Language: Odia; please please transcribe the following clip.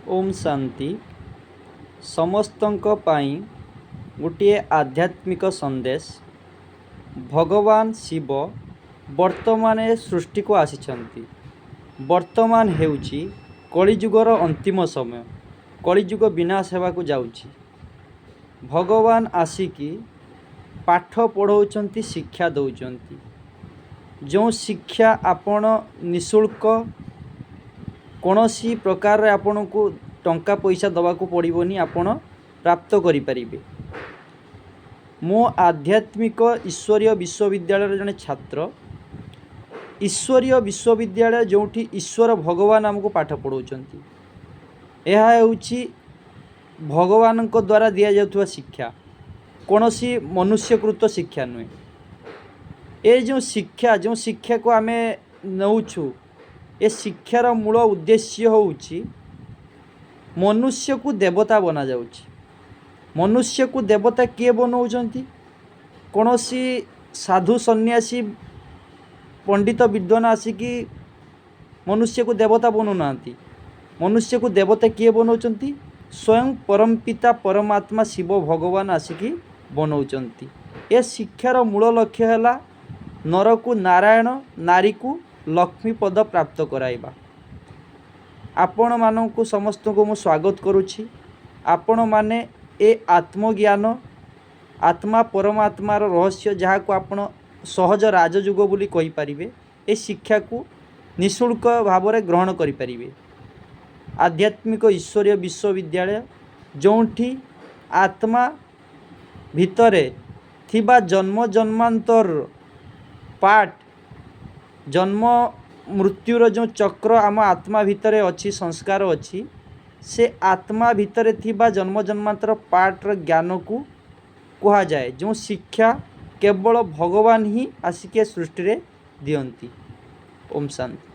ଓମ୍ ଶାନ୍ତି। ସମସ୍ତଙ୍କ ପାଇଁ ଗୋଟିଏ ଆଧ୍ୟାତ୍ମିକ ସନ୍ଦେଶ। ଭଗବାନ ଶିବ ବର୍ତ୍ତମାନ ଏ ସୃଷ୍ଟିକୁ ଆସିଛନ୍ତି। ବର୍ତ୍ତମାନ ହେଉଛି କଳିଯୁଗର ଅନ୍ତିମ ସମୟ। କଳିଯୁଗ ବିନାଶ ହେବାକୁ ଯାଉଛି। ଭଗବାନ ଆସିକି ପାଠ ପଢ଼ାଉଛନ୍ତି, ଶିକ୍ଷା ଦେଉଛନ୍ତି, ଯେଉଁ ଶିକ୍ଷା ଆପଣ ନିଃଶୁଳ୍କ, କୌଣସି ପ୍ରକାରରେ ଆପଣଙ୍କୁ ଟଙ୍କା ପଇସା ଦେବାକୁ ପଡ଼ିବନି, ଆପଣ ପ୍ରାପ୍ତ କରିପାରିବେ। ମୁଁ ଆଧ୍ୟାତ୍ମିକ ଈଶ୍ୱରୀୟ ବିଶ୍ୱବିଦ୍ୟାଳୟର ଜଣେ ଛାତ୍ର। ଈଶ୍ୱରୀୟ ବିଶ୍ୱବିଦ୍ୟାଳୟ, ଯେଉଁଠି ଈଶ୍ୱର ଭଗବାନ ଆମକୁ ପାଠ ପଢ଼ାଉଛନ୍ତି। ଏହା ହେଉଛି ଭଗବାନଙ୍କ ଦ୍ୱାରା ଦିଆଯାଉଥିବା ଶିକ୍ଷା, କୌଣସି ମନୁଷ୍ୟକୃତ ଶିକ୍ଷା ନୁହେଁ। ଏ ଯେଉଁ ଶିକ୍ଷା, ଯେଉଁ ଶିକ୍ଷାକୁ ଆମେ ନେଉଛୁ, ଏ ଶିକ୍ଷାର ମୂଳ ଉଦ୍ଦେଶ୍ୟ ହେଉଛି ମନୁଷ୍ୟକୁ ଦେବତା ବନାଯାଉଛି। ମନୁଷ୍ୟକୁ ଦେବତା କିଏ ବନାଉଛନ୍ତି? କୌଣସି ସାଧୁ, ସନ୍ନ୍ୟାସୀ, ପଣ୍ଡିତ, ବିଦ୍ୱାନ ଆସିକି ମନୁଷ୍ୟକୁ ଦେବତା ବନାଉନାହାନ୍ତି। ମନୁଷ୍ୟକୁ ଦେବତା କିଏ ବନାଉଛନ୍ତି? ସ୍ୱୟଂ ପରମପିତା ପରମାତ୍ମା ଶିବ ଭଗବାନ ଆସିକି ବନାଉଛନ୍ତି। ଏ ଶିକ୍ଷାର ମୂଳ ଲକ୍ଷ୍ୟ ହେଲା ନରକୁ ନାରାୟଣ, ନାରୀକୁ ଲକ୍ଷ୍ମୀ ପଦ ପ୍ରାପ୍ତ କରାଇବା। ଆପଣମାନଙ୍କୁ ସମସ୍ତଙ୍କୁ ମୁଁ ସ୍ୱାଗତ କରୁଛି। ଆପଣମାନେ ଏ ଆତ୍ମଜ୍ଞାନ, ଆତ୍ମା ପରମାତ୍ମାର ରହସ୍ୟ, ଯାହାକୁ ଆପଣ ସହଜ ରାଜଯୋଗ ବୋଲି କହିପାରିବେ, ଏ ଶିକ୍ଷାକୁ ନିଃଶୁଳ୍କ ଭାବରେ ଗ୍ରହଣ କରିପାରିବେ। ଆଧ୍ୟାତ୍ମିକ ଈଶ୍ୱରୀୟ ବିଶ୍ୱବିଦ୍ୟାଳୟ, ଯେଉଁଠି ଆତ୍ମା ଭିତରେ ଥିବା ଜନ୍ମ ଜନ୍ମାନ୍ତର ପାଠ, ଜନ୍ମ ମୃତ୍ୟୁର ଯେଉଁ ଚକ୍ର ଆମ ଆତ୍ମା ଭିତରେ ଅଛି, ସଂସ୍କାର ଅଛି, ସେ ଆତ୍ମା ଭିତରେ ଥିବା ଜନ୍ମ ଜନ୍ମାନ୍ତର ପାଠର ଜ୍ଞାନକୁ କୁହାଯାଏ, ଯେଉଁ ଶିକ୍ଷା କେବଳ ଭଗବାନ ହିଁ ଆସିକି ଏ ସୃଷ୍ଟିରେ ଦିଅନ୍ତି। ଓମ୍ ଶାନ୍ତି।